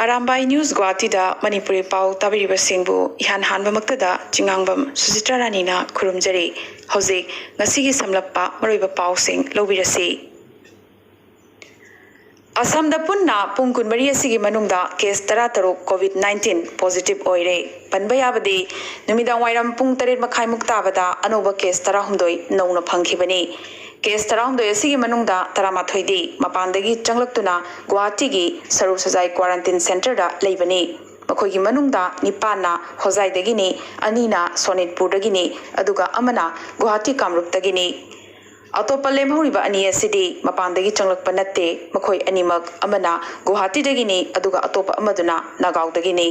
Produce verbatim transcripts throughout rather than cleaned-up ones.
Arambai news ꯒꯨꯋꯥꯍꯥꯇꯤꯗ Manipuri ꯄꯥꯎ ꯇꯥꯕꯤꯔꯤꯕꯁꯤꯡꯕꯨ ꯏꯍꯥꯟ ꯍꯥꯟꯕꯃꯛꯇꯗ ꯆꯤꯉꯥꯡꯕꯝ ꯁꯨꯖꯤꯇ꯭ꯔꯥ ꯔꯥꯅꯤꯅ ꯈꯨꯔꯨꯝꯖꯔꯤ꯫ ꯍꯧꯖꯤꯛ ꯉꯁꯤꯒꯤ ꯁꯝꯂꯞꯄ ꯃꯔꯨꯑꯣꯏꯕ ꯄꯥꯎꯁꯤꯡ ꯂꯧꯕꯤꯔꯁꯤ꯫ ꯑꯁꯥꯝꯗ ꯄꯨꯟꯅ ꯄꯨꯡ ꯀꯨꯟꯃꯔꯤ ꯑꯁꯤꯒꯤ ꯃꯅꯨꯡꯗ ꯀꯦꯁ ꯇꯔꯥꯇꯔꯨꯛ ꯀꯣꯚꯤꯗ ꯅꯥꯏꯟꯇꯤꯟ ꯄꯣꯖꯤꯇꯤꯚ ꯑꯣꯏꯔꯦ꯫ ꯄꯟꯕ ꯌꯥꯕꯗꯤ, ꯅꯨꯃꯤꯗꯥꯡ ꯋꯥꯏꯔꯝ ꯄꯨꯡ ꯇꯔꯦꯠ ꯃꯈꯥꯏꯃꯨꯛ ꯇꯥꯕꯗ ꯑꯅꯧꯕ ꯀꯦꯁ ꯇꯔꯥꯍꯨꯝꯗꯣꯏ ꯅꯧꯅ ꯐꯪꯈꯤꯕꯅꯤ꯫ ꯀꯦꯁ ꯇꯔꯥꯍꯨꯝꯗꯣꯏ ꯑꯁꯤꯒꯤ ꯃꯅꯨꯡꯗ ꯇꯔꯥꯃꯥꯊꯣꯏꯗꯤ ꯃꯄꯥꯟꯗꯒꯤ ꯆꯪꯂꯛꯇꯨꯅ ꯒꯨꯋꯥꯍꯥꯇꯤꯒꯤ ꯁꯔꯨ ꯁꯖꯥꯏ ꯀ꯭ꯋꯥꯔꯟꯇꯤꯟ ꯁꯦꯟꯇꯔꯗ ꯂꯩꯕꯅꯤ꯫ ꯃꯈꯣꯏꯒꯤ ꯃꯅꯨꯡꯗ ꯅꯤꯄꯥꯟꯅ ꯍꯣꯖꯥꯏꯗꯒꯤꯅꯤ, ꯑꯅꯤꯅ ꯁꯣꯅꯤꯠꯄꯨꯔꯗꯒꯤꯅꯤ, ꯑꯗꯨꯒ ꯑꯃꯅ ꯒꯨꯋꯥꯍꯥꯇꯤ ꯀꯥꯝꯔꯨꯞꯇꯒꯤꯅꯤ꯫ ꯑꯇꯣꯞꯄ ꯂꯦꯝꯍꯧꯔꯤꯕ ꯑꯅꯤ ꯑꯁꯤꯗꯤ ꯃꯄꯥꯟꯗꯒꯤ ꯆꯪꯂꯛꯄ ꯅꯠꯇꯦ꯫ ꯃꯈꯣꯏ ꯑꯅꯤꯃꯛ, ꯑꯃꯅ ꯒꯨꯋꯥꯍꯥꯇꯤꯗꯒꯤꯅꯤ, ꯑꯗꯨꯒ ꯑꯇꯣꯞꯄ ꯑꯃꯗꯨꯅ ꯅꯥꯒꯥꯎꯗꯒꯤꯅꯤ꯫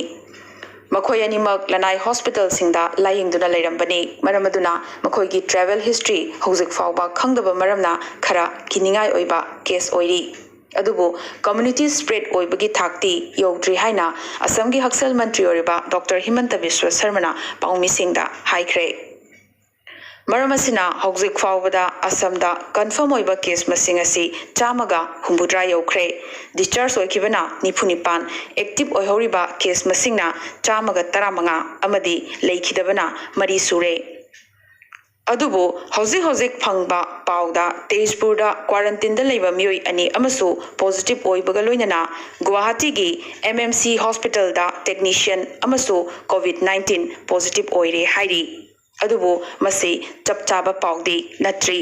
ꯃꯈꯣꯏ ꯑꯅꯤꯃꯛ ꯂꯅꯥꯏ ꯍꯣꯁꯄꯤꯇꯥꯜꯁꯤꯡꯗ ꯂꯥꯌꯦꯡꯗꯨꯅ ꯂꯩꯔꯝꯕꯅꯤ꯫ ꯃꯔꯝ ꯑꯗꯨꯅ ꯃꯈꯣꯏꯒꯤ ꯇ꯭ꯔꯦꯚꯦꯜ ꯍꯤꯁꯇ꯭ꯔꯤ ꯍꯧꯖꯤꯛ ꯐꯥꯎꯕ ꯈꯪꯗꯕ ꯃꯔꯝꯅ ꯈꯔ ꯀꯤꯅꯤꯡꯉꯥꯏ ꯑꯣꯏꯕ ꯀꯦꯁ ꯑꯣꯏꯔꯤ꯫ ꯑꯗꯨꯕꯨ ꯀꯝꯃ꯭ꯌꯨꯅꯤꯇꯤ ꯁ꯭ꯄ꯭ꯔꯦꯗ ꯑꯣꯏꯕꯒꯤ ꯊꯥꯛꯇꯤ ꯌꯧꯗ꯭ꯔꯤ ꯍꯥꯏꯅ ꯑꯁꯥꯝꯒꯤ ꯍꯛꯁꯦꯜ ꯃꯟꯇ꯭ꯔꯤ ꯑꯣꯏꯔꯤꯕ ꯗꯣꯛꯇꯔ ꯍꯤꯃꯟꯇ ꯕꯤꯁ꯭ꯋ ꯁꯔꯃꯅ ꯄꯥꯎꯃꯤꯁꯤꯡꯗ ꯍꯥꯏꯈ꯭ꯔꯦ꯫ ꯃꯔꯝ ꯑꯁꯤꯅ ꯍꯧꯖꯤꯛ ꯐꯥꯎꯕꯗ ꯑꯁꯥꯝꯗ ꯀꯟꯐꯥꯔꯝ ꯑꯣꯏꯕ ꯀꯦꯁ ꯃꯁꯤꯡ ꯑꯁꯤ ꯆꯥꯝꯃꯒ ꯍꯨꯝꯐꯨꯇꯔꯥ ꯌꯧꯈ꯭ꯔꯦ꯫ ꯗꯤꯁꯆꯥꯔꯖ ꯑꯣꯏꯈꯤꯕꯅ ꯅꯤꯐꯨ ꯅꯤꯄꯥꯟ, ꯑꯦꯛꯇꯤꯚ ꯑꯣꯏꯍꯧꯔꯤꯕ ꯀꯦꯁ ꯃꯁꯤꯡꯅ ꯆꯥꯝꯃꯒ ꯇꯔꯥꯃꯉꯥ ꯑꯃꯗꯤ ꯂꯩꯈꯤꯗꯕꯅ ꯃꯔꯤ ꯁꯨꯔꯦ꯫ ꯑꯗꯨꯕꯨ ꯍꯧꯖꯤꯛ ꯍꯧꯖꯤꯛ ꯐꯪꯕ ꯄꯥꯎꯗ ꯇꯦꯖꯄꯨꯔꯗ ꯀ꯭ꯋꯥꯔꯟꯇꯤꯟꯗ ꯂꯩꯕ ꯃꯤꯑꯣꯏ ꯑꯅꯤ ꯑꯃꯁꯨ ꯄꯣꯖꯤꯇꯤꯚ ꯑꯣꯏꯕꯒ ꯂꯣꯏꯅꯅ ꯒꯨꯋꯥꯍꯥꯇꯤꯒꯤ ꯑꯦꯝ ꯑꯦꯝ ꯁꯤ ꯍꯣꯁꯄꯤꯇꯥꯜꯗ ꯇꯦꯛꯅꯤꯁꯤꯌꯟ ꯑꯃꯁꯨ ꯀꯣꯚꯤꯗ ꯅꯥꯏꯟꯇꯤꯟ ꯄꯣꯖꯤꯇꯤꯚ ꯑꯣꯏꯔꯦ ꯍꯥꯏꯔꯤ꯫ ꯑꯗꯨꯕꯨ ꯃꯁꯤ ꯆꯞ ꯆꯥꯕ ꯄꯥꯎꯗꯤ ꯅꯠꯇ꯭ꯔꯤ꯫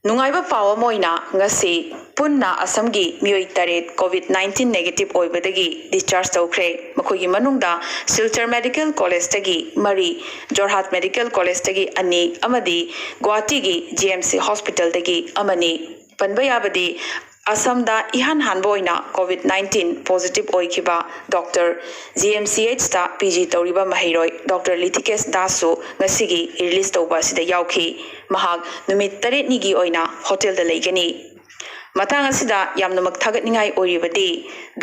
ꯅꯨꯡꯉꯥꯏꯕ ꯄꯥꯎ ꯑꯃ ꯑꯣꯏꯅ, ꯉꯁꯤ ꯄꯨꯟꯅ ꯑꯁꯥꯝꯒꯤ ꯃꯤꯑꯣꯏ ꯇꯔꯦꯠ ꯀꯣꯚꯤꯗ ꯅꯥꯏꯟꯇꯤꯟ ꯅꯦꯒꯦꯇꯤꯚ ꯑꯣꯏꯕꯗꯒꯤ ꯗꯤꯁꯆꯥꯔꯖ ꯇꯧꯈ꯭ꯔꯦ꯫ ꯃꯈꯣꯏꯒꯤ ꯃꯅꯨꯡꯗ ꯁꯤꯜꯆꯔ ꯃꯦꯗꯤꯀꯦꯜ ꯀꯣꯂꯦꯖꯇꯒꯤ ꯃꯔꯤ, ꯖꯣꯔꯍꯥꯠ ꯃꯦꯗꯤꯀꯦꯜ ꯀꯣꯂꯦꯖꯇꯒꯤ ꯑꯅꯤ ꯑꯃꯗꯤ ꯒꯨꯋꯥꯍꯥꯇꯤꯒꯤ ꯖꯤ ꯑꯦꯝ ꯁꯤ ꯍꯣꯁꯄꯤꯇꯥꯜꯗꯒꯤ ꯑꯃꯅꯤ꯫ ꯄꯟꯕ ꯌꯥꯕꯗꯤ, ꯑꯁꯥꯝꯗ ꯏꯍꯥꯟ ꯍꯥꯟꯕ ꯑꯣꯏꯅ ꯀꯣꯚꯤꯗ ꯅꯥꯏꯟꯇꯤꯟ ꯄꯣꯖꯤꯇꯤꯚ ꯑꯣꯏꯈꯤꯕ doctor, G M C ꯑꯩꯆꯇ P G ꯇꯧꯔꯤꯕ ꯃꯍꯩꯔꯣꯏ ꯗꯣꯛꯇꯔ ꯂꯤꯊꯤꯀꯦꯁ ꯗꯥꯁꯁꯨ ꯉꯁꯤꯒꯤ ꯔꯤꯂꯤꯖ ꯇꯧꯕ ꯑꯁꯤꯗ ꯌꯥꯎꯈꯤ꯫ ꯃꯍꯥꯛ ꯅꯨꯃꯤꯠ ꯇꯔꯦꯠꯅꯤꯒꯤ ꯑꯣꯏꯅ ꯍꯣꯇꯦꯜꯗ ꯂꯩꯒꯅꯤ꯫ ꯃꯇꯥꯡ ꯑꯁꯤꯗ ꯌꯥꯝꯅꯃꯛ ꯊꯥꯒꯠꯅꯤꯡꯉꯥꯏ ꯑꯣꯏꯔꯤꯕꯗꯤ,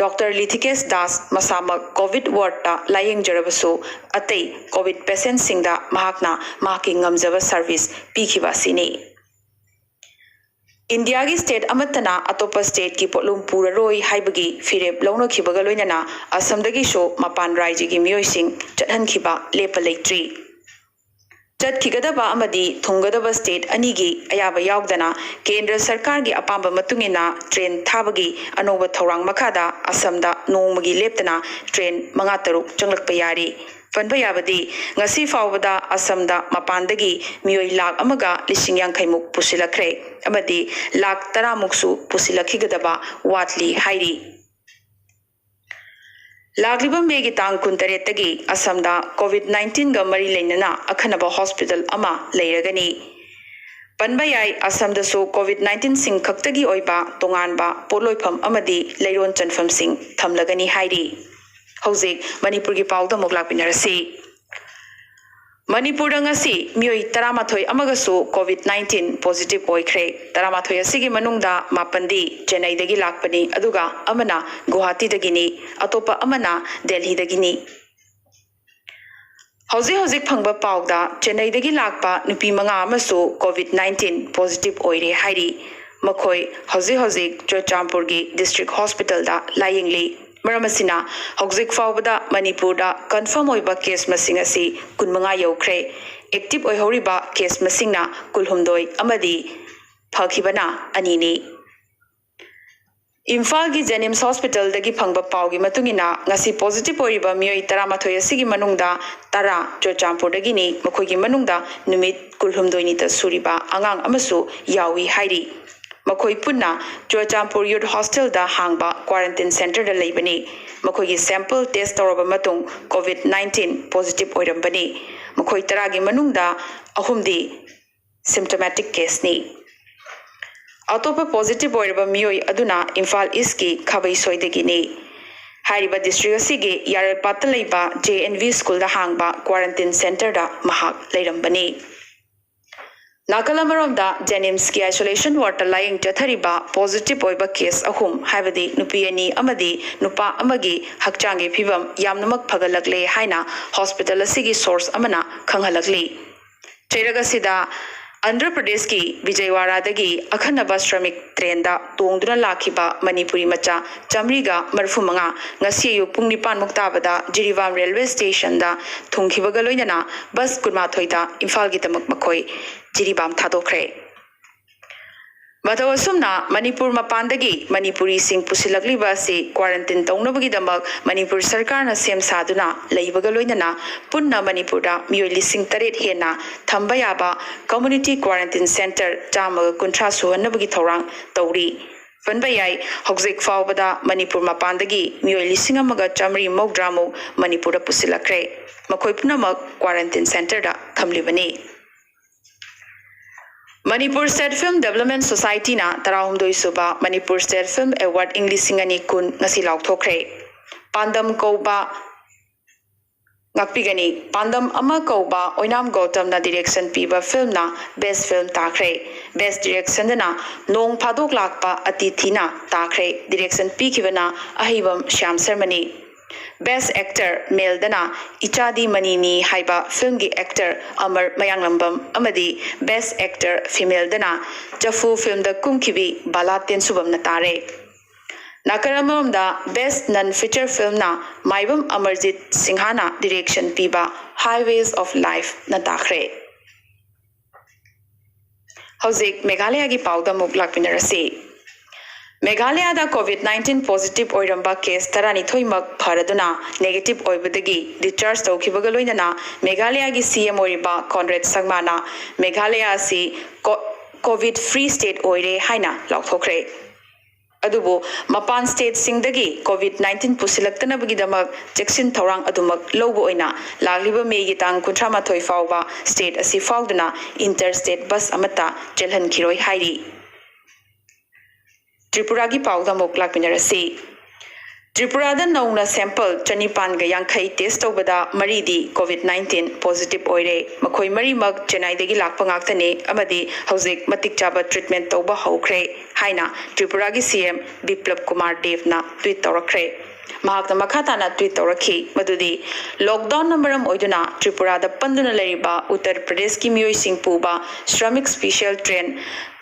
ꯗꯣꯛꯇꯔ ꯂꯤꯊꯤꯀꯦꯁ ꯗꯥꯁ ꯃꯁꯥꯃꯛ ꯀꯣꯚꯤꯗ ꯋꯥꯔꯗꯇ ꯂꯥꯌꯦꯡꯖꯔꯕꯁꯨ, ꯑꯇꯩ ꯀꯣꯚꯤꯗ ꯄꯦꯁꯦꯟꯠꯁꯤꯡꯗ ꯃꯍꯥꯛꯅ ꯃꯍꯥꯛꯀꯤ ꯉꯝꯖꯕ ꯁꯔꯚꯤꯁ ꯄꯤꯈꯤꯕ ꯑꯁꯤꯅꯤ꯫ ꯏꯟꯗꯤꯌꯥꯒꯤ ꯁ꯭ꯇꯦꯠ ꯑꯃꯠꯇꯅ ꯑꯇꯣꯞꯄ ꯁ꯭ꯇꯦꯠꯀꯤ ꯄꯣꯠꯂꯨꯝ ꯄꯨꯔꯔꯣꯏ ꯍꯥꯏꯕꯒꯤ ꯐꯤꯔꯦꯞ ꯂꯧꯅꯈꯤꯕꯒ ꯂꯣꯏꯅꯅ ꯑꯁꯝꯗꯒꯤꯁꯨ ꯃꯄꯥꯟ ꯔꯥꯏꯖ꯭ꯌꯒꯤ ꯃꯤꯑꯣꯏꯁꯤꯡ ꯆꯠꯍꯟꯈꯤꯕ ꯂꯦꯞꯄ ꯂꯩꯇ꯭ꯔꯤ꯫ ꯆꯠꯈꯤꯒꯗꯕ ꯑꯃꯗꯤ ꯊꯨꯡꯒꯗꯕ ꯁ꯭ꯇꯦꯠ ꯑꯅꯤꯒꯤ ꯑꯌꯥꯕ ꯌꯥꯎꯗꯅ ꯀꯦꯟꯗ꯭ꯔ ꯁꯔꯀꯥꯔꯒꯤ ꯑꯄꯥꯝꯕ ꯃꯇꯨꯡ ꯏꯟꯅ ꯇ꯭ꯔꯦꯟ ꯊꯥꯕꯒꯤ ꯑꯅꯧꯕ ꯊꯧꯔꯥꯡ ꯃꯈꯥꯗ ꯑꯁꯝꯗ ꯅꯣꯡꯃꯒꯤ ꯂꯦꯞꯇꯅ ꯇ꯭ꯔꯦꯟ ꯃꯉꯥ ꯇꯔꯨꯛ ꯆꯪꯂꯛꯄ ꯌꯥꯔꯤ꯫ ꯄꯟꯕ ꯌꯥꯕꯗꯤ, ꯉꯁꯤ ꯐꯥꯎꯕꯗ ꯑꯁꯝꯗ ꯃꯄꯥꯟꯗꯒꯤ ꯃꯤꯑꯣꯏ ꯂꯥꯈ ꯑꯃꯒ ꯂꯤꯁꯤꯡ ꯌꯥꯡꯈꯩ ꯃꯨꯛ ꯄꯨꯁꯤꯜꯂꯛꯈ꯭ꯔꯦ ꯑꯃꯗꯤ ꯂꯥꯈ ꯇꯔꯥ ꯃꯨꯛꯁꯨ ꯄꯨꯁꯤꯜꯂꯛꯈꯤꯒꯗꯕ ꯋꯥꯠꯂꯤ ꯍꯥꯏꯔꯤ꯫ ꯂꯥꯛꯂꯤꯕ ꯃꯦꯒꯤ ꯇꯥꯡ ꯀꯨꯟꯇꯔꯦꯠꯇꯒꯤ ꯑꯁꯝꯗ ꯀꯣꯚꯤꯗ ꯅꯥꯏꯟꯇꯤꯟꯒ ꯃꯔꯤ ꯂꯩꯅꯅ ꯑꯈꯟꯅꯕ ꯍꯣꯁꯄꯤꯇꯥꯜ ꯑꯃ ꯂꯩꯔꯒꯅꯤ꯫ ꯄꯟꯕ ꯌꯥꯏ, ꯑꯁꯝꯗꯁꯨ ꯀꯣꯚꯤꯗ ꯅꯥꯏꯟꯇꯤꯟꯁꯤꯡ ꯈꯛꯇꯒꯤ ꯑꯣꯏꯕ ꯇꯣꯉꯥꯟꯕ ꯄꯣꯠꯂꯣꯏꯐꯝ ꯑꯃꯗꯤ ꯂꯩꯔꯣꯟ ꯆꯟꯐꯝꯁꯤꯡ ꯊꯝꯂꯒꯅꯤ ꯍꯥꯏꯔꯤ꯫ ꯍꯧꯖꯤꯛ ꯃꯅꯤꯄꯨꯔꯒꯤ ꯄꯥꯎꯗ ꯑꯃꯨꯛ ꯂꯥꯛꯃꯤꯟꯅꯔꯁꯤ꯫ ꯃꯅꯤꯄꯨꯔꯗ ꯉꯁꯤ ꯃꯤꯑꯣꯏ ꯇꯔꯥꯃꯥꯊꯣꯏ ꯑꯃꯒꯁꯨ ꯀꯣꯚꯤꯗ ꯅꯥꯏꯟꯇꯤꯟ ꯄꯣꯖꯤꯇꯤꯚ ꯑꯣꯏꯈ꯭ꯔꯦ꯫ ꯇꯔꯥꯃꯥꯊꯣꯏ ꯑꯁꯤꯒꯤ ꯃꯅꯨꯡꯗ ꯃꯥꯄꯟꯗꯤ ꯆꯦꯟꯅꯩꯗꯒꯤ ꯂꯥꯛꯄꯅꯤ, ꯑꯗꯨꯒ ꯑꯃꯅ ꯒꯨꯋꯥꯍꯥꯇꯤꯗꯒꯤꯅꯤ, ꯑꯇꯣꯞꯄ ꯑꯃꯅ ꯗꯦꯜꯍꯤꯗꯒꯤꯅꯤ꯫ ꯍꯧꯖꯤꯛ ꯍꯧꯖꯤꯛ ꯐꯪꯕ ꯄꯥꯎꯗ ꯆꯦꯟꯅꯩꯗꯒꯤ ꯂꯥꯛꯄ ꯅꯨꯄꯤ ꯃꯉꯥ ꯑꯃꯁꯨ ꯀꯣꯚꯤꯗ ꯅꯥꯏꯟꯇꯤꯟ ꯄꯣꯖꯤꯇꯤꯚ ꯑꯣꯏꯔꯦ ꯍꯥꯏꯔꯤ꯫ ꯃꯈꯣꯏ ꯍꯧꯖꯤꯛ ꯍꯧꯖꯤꯛ ꯆꯨꯔꯆꯥꯟꯄꯨꯔꯒꯤ ꯗꯤꯁꯇ꯭ꯔꯤꯛ ꯍꯣꯁꯄꯤꯇꯥꯜꯗ ꯂꯥꯌꯦꯡꯂꯤ꯫ ꯃꯔꯝ ꯑꯁꯤꯅ, ꯍꯧꯖꯤꯛ ꯐꯥꯎꯕꯗ ꯃꯅꯤꯄꯨꯔꯗ ꯀꯟꯐꯥꯔꯝ ꯑꯣꯏꯕ ꯀꯦꯁ ꯃꯁꯤꯡ ꯑꯁꯤ ꯀꯨꯟꯃꯉꯥ ꯌꯧꯈ꯭ꯔꯦ꯫ ꯑꯦꯛꯇꯤꯚ ꯑꯣꯏꯍꯧꯔꯤꯕ ꯀꯦꯁ ꯃꯁꯤꯡꯅ ꯀꯨꯜꯍꯨꯝꯗꯣꯏ ꯑꯃꯗꯤ ꯐꯈꯤꯕꯅ ꯑꯅꯤꯅꯤ꯫ ꯏꯝꯐꯥꯜꯒꯤ ꯖꯦꯅꯤꯝꯁ ꯍꯣꯁꯄꯤꯇꯥꯜꯗꯒꯤ ꯐꯪꯕ ꯄꯥꯎꯒꯤ ꯃꯇꯨꯡ ꯏꯟꯅ, ꯉꯁꯤ ꯄꯣꯖꯤꯇꯤꯚ ꯑꯣꯏꯔꯤꯕ ꯃꯤꯑꯣꯏ ꯇꯔꯥꯃꯥꯊꯣꯏ ꯑꯁꯤꯒꯤ ꯃꯅꯨꯡꯗ ꯇꯔꯥ ꯆꯨꯔꯆꯥꯟꯄꯨꯔꯗꯒꯤꯅꯤ꯫ ꯃꯈꯣꯏꯒꯤ ꯃꯅꯨꯡꯗ ꯅꯨꯃꯤꯠ ꯀꯨꯜꯍꯨꯝꯗꯣꯏꯅꯤꯇ ꯁꯨꯔꯤꯕ ꯑꯉꯥꯡ ꯑꯃꯁꯨ ꯌꯥꯎꯏ ꯍꯥꯏꯔꯤ꯫ ꯃꯈꯣꯏ ꯄꯨꯟꯅ ꯆꯨꯔꯆꯥꯟꯄꯨꯔ ꯌꯨꯠ ꯍꯣꯁꯇꯦꯜꯗ ꯍꯥꯡꯕ ꯀ꯭ꯋꯥꯔꯦꯟꯇꯤꯟ ꯁꯦꯟꯇꯔꯗ ꯂꯩꯕꯅꯤ꯫ ꯃꯈꯣꯏꯒꯤ ꯁꯦꯝꯄꯜ ꯇꯦꯁ ꯇꯧꯔꯕ ꯃꯇꯨꯡ ꯀꯣꯚꯤꯗ ꯅꯥꯏꯟꯇꯤꯟ ꯄꯣꯖꯤꯇꯤꯚ ꯑꯣꯏꯔꯝꯕꯅꯤ꯫ ꯃꯈꯣꯏ ꯇꯔꯥꯒꯤ ꯃꯅꯨꯡꯗ ꯑꯍꯨꯝꯗꯤ ꯁꯤꯝꯇꯣꯃꯦꯇꯤꯛ ꯀꯦꯁꯅꯤ꯫ ꯑꯇꯣꯞꯄ ꯄꯣꯖꯤꯇꯤꯚ ꯑꯣꯏꯔꯕ ꯃꯤꯑꯣꯏ ꯑꯗꯨꯅ ꯏꯝꯐꯥꯜ ꯏꯁꯀꯤ ꯈꯥꯕꯩꯁꯣꯏꯗꯒꯤꯅꯤ꯫ ꯍꯥꯏꯔꯤꯕ ꯗꯤꯁꯇ꯭ꯔꯤꯛ ꯑꯁꯤꯒꯤ ꯌꯥꯔꯜꯄꯥꯠꯇ ꯂꯩꯕ ꯖꯦ ꯑꯦꯟ ꯚꯤ ꯁ꯭ꯀꯨꯜꯗ ꯍꯥꯡꯕ ꯀ꯭ꯋꯥꯔꯦꯟꯇꯤꯟ ꯁꯦꯟꯇꯔꯗ ꯃꯍꯥꯛ ꯂꯩꯔꯝꯕꯅꯤ꯫ ꯅꯥꯀꯜ ꯑꯃꯔꯣꯝꯗ, ꯖꯦꯅꯤꯝꯁꯀꯤ ꯑꯥꯏꯁꯣꯂꯦꯁꯟ ꯋꯥꯔꯗꯇ ꯂꯥꯌꯦꯡ ꯆꯠꯊꯔꯤꯕ ꯄꯣꯖꯤꯇꯤꯚ ꯑꯣꯏꯕ ꯀꯦꯁ ꯑꯍꯨꯝ, ꯍꯥꯏꯕꯗꯤ ꯅꯨꯄꯤ ꯑꯅꯤ ꯑꯃꯗꯤ ꯅꯨꯄꯥ ꯑꯃꯒꯤ ꯍꯛꯆꯥꯡꯒꯤ ꯐꯤꯕꯝ ꯌꯥꯝꯅꯃꯛ ꯐꯒꯠꯂꯛꯂꯦ ꯍꯥꯏꯅ ꯍꯣꯁꯄꯤꯇꯥꯜ ꯑꯁꯤꯒꯤ ꯁꯣꯔꯁ ꯑꯃꯅ ꯈꯪꯍꯜꯂꯛꯂꯤ꯫ ꯆꯩꯔꯛ ꯑꯁꯤꯗ ꯑꯟꯙ꯭ꯔ ꯄ꯭ꯔꯗꯦꯁꯀꯤ ꯕꯤꯖꯌꯋꯥꯔꯥꯗꯒꯤ ꯑꯈꯟꯅꯕ ꯁ꯭ꯔꯃꯤꯛ ꯇ꯭ꯔꯦꯟꯗ ꯇꯣꯡꯗꯨꯅ ꯂꯥꯛꯈꯤꯕ ꯃꯅꯤꯄꯨꯔꯤ ꯃꯆꯥ ꯆꯥꯃꯔꯤꯒ ꯃꯔꯤꯐꯨ ꯃꯉꯥ ꯉꯁꯤ ꯑꯌꯨꯛ ꯄꯨꯡ ꯅꯤꯄꯥꯟ ꯃꯨꯛ ꯇꯥꯕꯗ ꯖꯤꯔꯤꯕꯥꯝ ꯔꯦꯜꯋꯦ ꯁ꯭ꯇꯦꯁꯟꯗ ꯊꯨꯡꯈꯤꯕꯒ ꯂꯣꯏꯅꯅ ꯕꯁ ꯀꯨꯟꯃꯥꯊꯣꯏꯗ ꯏꯝꯐꯥꯜꯒꯤꯗꯃꯛ ꯃꯈꯣꯏ ꯖꯤꯔꯤꯕꯥꯝ ꯊꯥꯗꯣꯛꯈ꯭ꯔꯦ꯫ ꯃꯇꯧ ꯑꯁꯨꯝꯅ ꯃꯅꯤꯄꯨꯔ ꯃꯄꯥꯟꯗꯒꯤ ꯃꯅꯤꯄꯨꯔꯤꯁꯤꯡ ꯄꯨꯁꯤꯜꯂꯛꯂꯤꯕ ꯑꯁꯤ ꯀ꯭ꯋꯥꯔꯟꯇꯤꯟ ꯇꯧꯅꯕꯒꯤꯗꯃꯛ ꯃꯅꯤꯄꯨꯔ ꯁꯔꯀꯥꯔꯅ ꯁꯦꯝ ꯁꯥꯗꯨꯅ ꯂꯩꯕꯒ ꯂꯣꯏꯅꯅ ꯄꯨꯟꯅ ꯃꯅꯤꯄꯨꯔꯗ ꯃꯤꯑꯣꯏ ꯂꯤꯁꯤꯡ ꯇꯔꯦꯠ ꯍꯦꯟꯅ ꯊꯝꯕ ꯌꯥꯕ ꯀꯝꯃ꯭ꯌꯨꯅꯤꯇꯤ ꯀ꯭ꯋꯥꯔꯟꯇꯤꯟ ꯁꯦꯟꯇꯔ ꯆꯥꯝꯃꯒ ꯀꯨꯟꯊ꯭ꯔꯥ ꯁꯨꯍꯟꯅꯕꯒꯤ ꯊꯧꯔꯥꯡ ꯇꯧꯔꯤ꯫ ꯄꯟꯕ ꯌꯥꯏ, ꯍꯧꯖꯤꯛ ꯐꯥꯎꯕꯗ ꯃꯅꯤꯄꯨꯔ ꯃꯄꯥꯟꯗꯒꯤ ꯃꯤꯑꯣꯏ ꯂꯤꯁꯤꯡ ꯑꯃꯒ ꯆꯥꯃꯔꯤ ꯃꯧꯗ꯭ꯔꯥꯃꯨꯛ ꯃꯅꯤꯄꯨꯔꯗ ꯄꯨꯁꯤꯜꯂꯛꯈ꯭ꯔꯦ꯫ ꯃꯈꯣꯏ ꯄꯨꯝꯅꯃꯛ ꯀ꯭ꯋꯥꯔꯟꯇꯤꯟ ꯁꯦꯟꯇꯔꯗ ꯊꯝꯂꯤꯕꯅꯤ꯫ ꯃꯅꯤꯄꯨꯔ ꯁ꯭ꯇꯦꯠ ꯐꯤꯜꯝ ꯗꯦꯕꯂꯞꯃꯦꯟ ꯁꯣꯁꯥꯏꯇꯤꯅ ꯇꯔꯥꯍꯨꯝꯗꯣꯏ ꯁꯨꯕ ꯃꯅꯤꯄꯨꯔ ꯁ꯭ꯇꯦꯠ ꯐꯤꯜꯝ ꯑꯦꯋꯥꯔꯗ ꯏꯪ ꯂꯤꯁꯤꯡ ꯑꯅꯤ ꯀꯨꯟ ꯉꯁꯤ ꯂꯥꯎꯊꯣꯛꯈ꯭ꯔꯦ꯫ ꯄꯥꯟꯗꯝ ꯀꯧꯕ ꯉꯥꯛꯄꯤꯒꯅꯤ꯫ ꯄꯥꯟꯗꯝ ꯑꯃ ꯀꯧꯕ ꯑꯣꯏꯅꯥꯝ ꯒꯧꯇꯝꯅ ꯗꯤꯔꯦꯛꯁꯟ ꯄꯤꯕ ꯐꯤꯜꯝꯅ ꯕꯦꯁ ꯐꯤꯜꯝ ꯇꯥꯈ꯭ꯔꯦ꯫ ꯕꯦꯁ ꯗꯤꯔꯦꯛꯁꯟꯗꯅ ꯅꯣꯡ ꯐꯥꯗꯣꯛ ꯂꯥꯛꯄ ꯑꯇꯤꯊꯤꯅ ꯇꯥꯈ꯭ꯔꯦ꯫ ꯗꯤꯔꯦꯛꯁꯟ ꯄꯤꯈꯤꯕꯅ ꯑꯍꯩꯕꯝ ꯁ꯭ꯌꯥꯝ ꯁꯔꯃꯅꯤ꯫ ꯕꯦꯁ ꯑꯦꯛꯇꯔ ꯃꯦꯜꯗꯅ ꯏꯆꯥꯗꯤ ꯃꯅꯤꯅꯤ ꯍꯥꯏꯕ ꯐꯤꯜꯝꯒꯤ ꯑꯦꯛꯇꯔ ꯑꯃꯔ ꯃꯌꯥꯡꯂꯝꯕꯝ ꯑꯃꯗꯤ ꯕꯦꯁ ꯑꯦꯛꯇꯔ ꯐꯤꯃꯦꯜꯗꯅ ꯆꯐꯨ ꯐꯤꯜꯝꯗ ꯀꯨꯝꯈꯤꯕꯤ ꯕꯥꯂꯥ ꯇꯦꯟꯁꯨꯕꯝꯅ ꯇꯥꯔꯦ꯫ ꯅꯥꯀꯜ ꯑꯃꯔꯣꯝꯗ ꯕꯦꯁ ꯅꯟ ꯐꯤꯆꯔ ꯐꯤꯜꯝꯅ ꯃꯥꯏꯕꯝ ꯑꯃꯔꯖꯤꯠ ꯁꯤꯡꯍꯥꯅ ꯗꯤꯔꯦꯛꯁꯟ ꯄꯤꯕ Highways of Lifeꯅ ꯇꯥꯈ꯭ꯔꯦ꯫ ꯍꯧꯖꯤꯛ ꯃꯦꯘꯥꯂꯌꯥꯒꯤ ꯄꯥꯎꯗ ꯑꯃꯨꯛ ꯂꯥꯛꯃꯤꯟꯅꯔꯁꯤ꯫ ꯃꯦꯘꯥꯂꯌꯥꯗ ꯀꯣꯚꯤꯗ ꯅꯥꯏꯟꯇꯤꯟ ꯄꯣꯖꯤꯇꯤꯚ ꯑꯣꯏꯔꯝꯕ ꯀꯦꯁ ꯇꯔꯥꯅꯤꯊꯣꯏꯃꯛ ꯐꯔꯗꯨꯅ ꯅꯦꯒꯦꯇꯤꯚ ꯑꯣꯏꯕꯗꯒꯤ ꯗꯤꯁꯆꯥꯔꯖ ꯇꯧꯈꯤꯕꯒ ꯂꯣꯏꯅꯅ ꯃꯦꯘꯥꯂꯌꯥꯒꯤ ꯁꯤ ꯑꯦꯝ ꯑꯣꯏꯔꯤꯕ ꯀꯣꯟꯔꯦꯗ ꯁꯪꯃꯥꯅ ꯃꯦꯘꯥꯂꯌꯥ ꯑꯁꯤ ꯀꯣ-, ꯀꯣꯚꯤꯗ ꯐ꯭ꯔꯤ ꯁ꯭ꯇꯦꯠ ꯑꯣꯏꯔꯦ ꯍꯥꯏꯅ ꯂꯥꯎꯊꯣꯛꯈ꯭ꯔꯦ꯫ ꯑꯗꯨꯕꯨ ꯃꯄꯥꯟ ꯁ꯭ꯇꯦꯠꯁꯤꯡꯗꯒꯤ ꯀꯣꯚꯤꯗ ꯅꯥꯏꯟꯇꯤꯟ ꯄꯨꯁꯤꯜꯂꯛꯇꯅꯕꯒꯤꯗꯃꯛ ꯆꯦꯛꯁꯤꯟ ꯊꯧꯔꯥꯡ ꯑꯗꯨꯃꯛ ꯂꯧꯕ ꯑꯣꯏꯅ ꯂꯥꯛꯂꯤꯕ ꯃꯦꯒꯤ ꯇꯥꯡ ꯀꯨꯟꯊ꯭ꯔꯥ ꯃꯥꯊꯣꯏ ꯐꯥꯎꯕ ꯁ꯭ꯇꯦꯠ ꯑꯁꯤ ꯐꯥꯎꯗꯨꯅ ꯏꯟꯇꯔ ꯁ꯭ꯇꯦꯠ ꯕꯁ ꯑꯃꯠꯇ ꯆꯦꯜꯍꯟꯈꯤꯔꯣꯏ ꯍꯥꯏꯔꯤ꯫ ꯇ꯭ꯔꯤꯄꯨꯔꯥꯒꯤ ꯄꯥꯎꯗ ꯑꯃꯨꯛ ꯂꯥꯛꯃꯤꯟꯅꯔꯁꯤ꯫ ꯇ꯭ꯔꯤꯄꯨꯔꯥꯗ ꯅꯧꯅ ꯁꯦꯝꯄꯜ ꯆꯅꯤꯄꯥꯟꯒ ꯌꯥꯡꯈꯩ ꯇꯦꯁ ꯇꯧꯕꯗ ꯃꯔꯤꯗꯤ ꯀꯣꯚꯤꯗ ꯅꯥꯏꯟꯇꯤꯟ ꯄꯣꯖꯤꯇꯤꯚ ꯑꯣꯏꯔꯦ꯫ ꯃꯈꯣꯏ ꯃꯔꯤꯃꯛ ꯆꯦꯟꯅꯥꯏꯗꯒꯤ ꯂꯥꯛꯄ ꯉꯥꯛꯇꯅꯤ ꯑꯃꯗꯤ ꯍꯧꯖꯤꯛ ꯃꯇꯤꯛ ꯆꯥꯕ ꯇ꯭ꯔꯤꯠꯃꯦꯟ ꯇꯧꯕ ꯍꯧꯈ꯭ꯔꯦ ꯍꯥꯏꯅ ꯇ꯭ꯔꯤꯄꯨꯔꯥꯒꯤ ꯁꯤ ꯑꯦꯝ ꯕꯤꯄ꯭ꯂꯕ ꯀꯨꯃꯥꯔ ꯗꯦꯕꯅ ꯇ꯭ꯋꯤꯠ ꯇꯧꯔꯛꯈ꯭ꯔꯦ꯫ ꯃꯍꯥꯛꯅ ꯃꯈꯥ ꯇꯥꯅ ꯇ꯭ꯋꯤꯠ ꯇꯧꯔꯛꯈꯤ ꯃꯗꯨꯗꯤ, ꯂꯣꯛꯗꯥꯎꯟꯅ ꯃꯔꯝ ꯑꯣꯏꯗꯨꯅ ꯇ꯭ꯔꯤꯄꯨꯔꯥꯗ ꯄꯟꯗꯨꯅ ꯂꯩꯔꯤꯕ ꯎꯠꯇꯔ ꯄ꯭ꯔꯗꯦꯁꯀꯤ ꯃꯤꯑꯣꯏꯁꯤꯡ ꯄꯨꯕ ꯁ꯭ꯔꯃꯤꯛ ꯁ꯭ꯄꯤꯁꯦꯜ ꯇ꯭ꯔꯦꯟ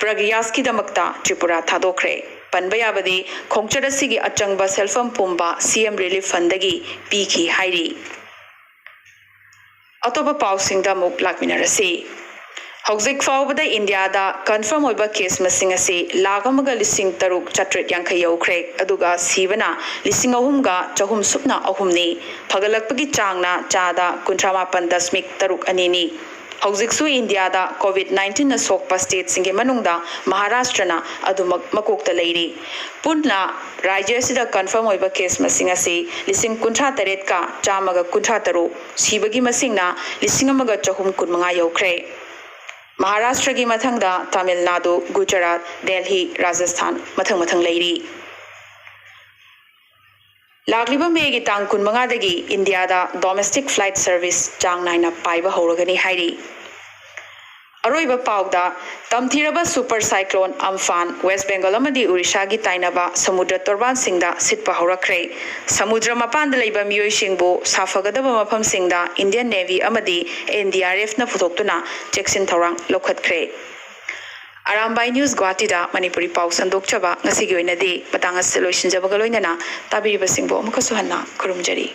ꯄ꯭ꯔꯒꯌꯥꯁꯀꯤꯗꯃꯛꯇ ꯇ꯭ꯔꯤꯄꯨꯔꯥ ꯊꯥꯗꯣꯛꯈ꯭ꯔꯦ꯫ ꯄꯟꯕ ꯌꯥꯕꯗꯤ, ꯈꯣꯡꯆꯠ ꯑꯁꯤꯒꯤ ꯑꯆꯪꯕ ꯁꯦꯜꯐꯝ ꯄꯨꯝꯕ ꯁꯤ ꯑꯦꯝ ꯔꯤꯂꯤꯐ ꯐꯟꯗꯒꯤ ꯄꯤꯈꯤ ꯍꯥꯏꯔꯤ꯫ ꯑꯇꯣꯞꯄ ꯄꯥꯎꯁꯤꯡꯗ ꯑꯃꯨꯛ ꯂꯥꯛꯃꯤꯟꯅꯔꯁꯤ꯫ ꯍꯧꯖꯤꯛ ꯐꯥꯎꯕꯗ ꯏꯟꯗꯤꯌꯥꯗ ꯀꯟꯐꯥꯔꯝ ꯑꯣꯏꯕ ꯀꯦꯁ ꯃꯁꯤꯡ ꯑꯁꯤ ꯂꯥꯈ ꯑꯃꯒ ꯂꯤꯁꯤꯡ ꯇꯔꯨꯛ ꯆꯥꯇ꯭ꯔꯦꯠ ꯌꯥꯡꯈꯩ ꯌꯧꯈ꯭ꯔꯦ, ꯑꯗꯨꯒ ꯁꯤꯕꯅ ꯂꯤꯁꯤꯡ ꯑꯍꯨꯝꯒ ꯆꯍꯨꯝ ꯁꯨꯞꯅ ꯑꯍꯨꯝꯅꯤ꯫ ꯐꯒꯠꯂꯛꯄꯒꯤ ꯆꯥꯡꯅ ꯆꯥꯗ ꯀꯨꯟꯊ꯭ꯔꯥ ꯃꯥꯄꯟ ꯗꯁꯃꯤꯛ ꯇꯔꯨꯛ ꯑꯅꯤꯅꯤ꯫ ꯍꯧꯖꯤꯛꯁꯨ ꯏꯟꯗꯤꯌꯥꯗ ꯀꯣꯚꯤꯗ ꯅꯥꯏꯟꯇꯤꯟꯅ ꯁꯣꯛꯄ ꯁ꯭ꯇꯦꯠꯁꯤꯡꯒꯤ ꯃꯅꯨꯡꯗ ꯃꯍꯥꯔꯥꯁꯇ꯭ꯔꯅ ꯑꯗꯨꯃꯛ ꯃꯀꯣꯛꯇ ꯂꯩꯔꯤ꯫ ꯄꯨꯟꯅ ꯔꯥꯖ꯭ꯌ ꯑꯁꯤꯗ ꯀꯟꯐꯥꯔꯝ ꯑꯣꯏꯕ ꯀꯦꯁ ꯃꯁꯤꯡ ꯑꯁꯤ ꯂꯤꯁꯤꯡ ꯀꯨꯟꯊ꯭ꯔꯥ ꯇꯔꯦꯠꯀ ꯆꯥꯝꯃꯒ ꯀꯨꯟꯊ꯭ꯔꯥ ꯇꯔꯨꯛ, ꯁꯤꯕꯒꯤ ꯃꯁꯤꯡꯅ ꯂꯤꯁꯤꯡ ꯑꯃꯒ ꯆꯍꯨꯝ ꯀꯨꯟꯃꯉꯥ ꯌꯧꯈ꯭ꯔꯦ꯫ ꯃꯍꯥꯔꯥꯁꯇ꯭ꯔꯒꯤ ꯃꯊꯪꯗ ꯇꯥꯃꯤꯜ ꯅꯥꯗꯨ, ꯒꯨꯖꯔꯥꯠ, ꯗꯦꯜꯍꯤ, ꯔꯥꯖꯁꯊꯥꯟ ꯃꯊꯪ ꯃꯊꯪ ꯂꯩꯔꯤ꯫ ꯂꯥꯛꯂꯤꯕ ꯃꯦꯒꯤ ꯇꯥꯡ ꯀꯨꯟꯃꯉꯥꯗꯒꯤ ꯏꯟꯗꯤꯌꯥꯗ ꯗꯣꯃꯦꯁꯇꯤꯛ ꯐ꯭ꯂꯥꯏꯠ ꯁꯔꯚꯤꯁ ꯆꯥꯡ ꯅꯥꯏꯅ ꯄꯥꯏꯕ ꯍꯧꯔꯒꯅꯤ ꯍꯥꯏꯔꯤ꯫ ꯑꯔꯣꯏꯕ ꯄꯥꯎꯗ, ꯇꯝꯊꯤꯔꯕ ꯁꯨꯄꯔ ꯁꯥꯏꯀ꯭ꯂꯣꯟ ꯑꯝꯐꯥꯟ ꯋꯦꯁ ꯕꯦꯡꯒꯜ ꯑꯃꯗꯤ ꯎꯔꯤꯁꯥꯒꯤ ꯇꯥꯏꯅꯕ ꯁꯃꯨꯗ꯭ꯔ ꯇꯣꯔꯕꯥꯟꯁꯤꯡꯗ ꯁꯤꯠꯄ ꯍꯧꯔꯛꯈ꯭ꯔꯦ꯫ ꯁꯃꯨꯗ꯭ꯔ ꯃꯄꯥꯟꯗ ꯂꯩꯕ ꯃꯤꯑꯣꯏꯁꯤꯡꯕꯨ ꯁꯥꯐꯒꯗꯕ ꯃꯐꯝꯁꯤꯡꯗ ꯏꯟꯗꯤꯌꯟ ꯅꯦꯚꯤ ꯑꯃꯗꯤ ꯑꯦꯟ ꯗꯤ ꯑꯥꯔ ꯑꯦꯐꯅ ꯄꯨꯊꯣꯛꯇꯨꯅ ꯆꯦꯛꯁꯤꯟ ꯊꯧꯔꯥꯡ ꯂꯧꯈꯠꯈ꯭ꯔꯦ꯫ ꯑꯔꯥꯝꯕꯥꯏ ꯅ꯭ꯌꯨꯁ ꯒꯨꯋꯥꯍꯥꯇꯤꯗ ꯃꯅꯤꯄꯨꯔꯤ ꯄꯥꯎ ꯁꯟꯗꯣꯛꯆꯕ ꯉꯁꯤꯒꯤ ꯑꯣꯏꯅꯗꯤ ꯃꯇꯥꯡ ꯑꯁꯤꯗ ꯂꯣꯏꯁꯤꯟꯖꯕꯒ ꯂꯣꯏꯅꯅ ꯇꯥꯕꯤꯔꯤꯕꯁꯤꯡꯕꯨ ꯑꯃꯨꯛꯀꯁꯨ ꯍꯟꯅ ꯈꯨꯔꯨꯝꯖꯔꯤ꯫